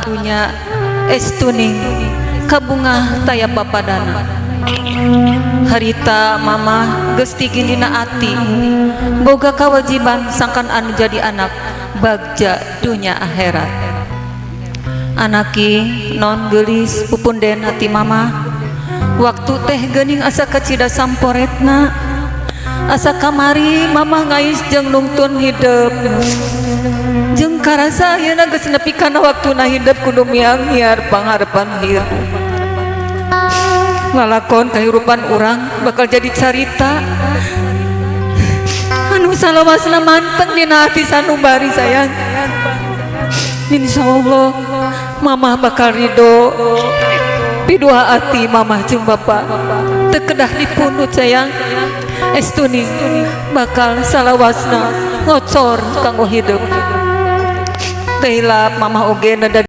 Dunya estuning kabungah taya papadana. Harita mama geus dina ati boga kewajiban sangkan anu jadi anak bagja dunya akhirat. Anaki non gelis, pupunden hati mama. Waktu teh geuning asa kacida samporetna. Asa kamari mama ngais jeung nungtun hidup jeung karasa ayeuna geus nepi kana waktuna hidup kudu miang-hiar pangharepan hirup. Lalakon kehidupan urang bakal jadi carita anu salawasna manteng dina hati sanubari. Sayang, insyaallah mama bakal ridho pidua ati mama jeung bapak teu kedah dipundut. Sayang, estuni bakal salawasna ngocor kanggo hidup. Teu hilap mama oge nada.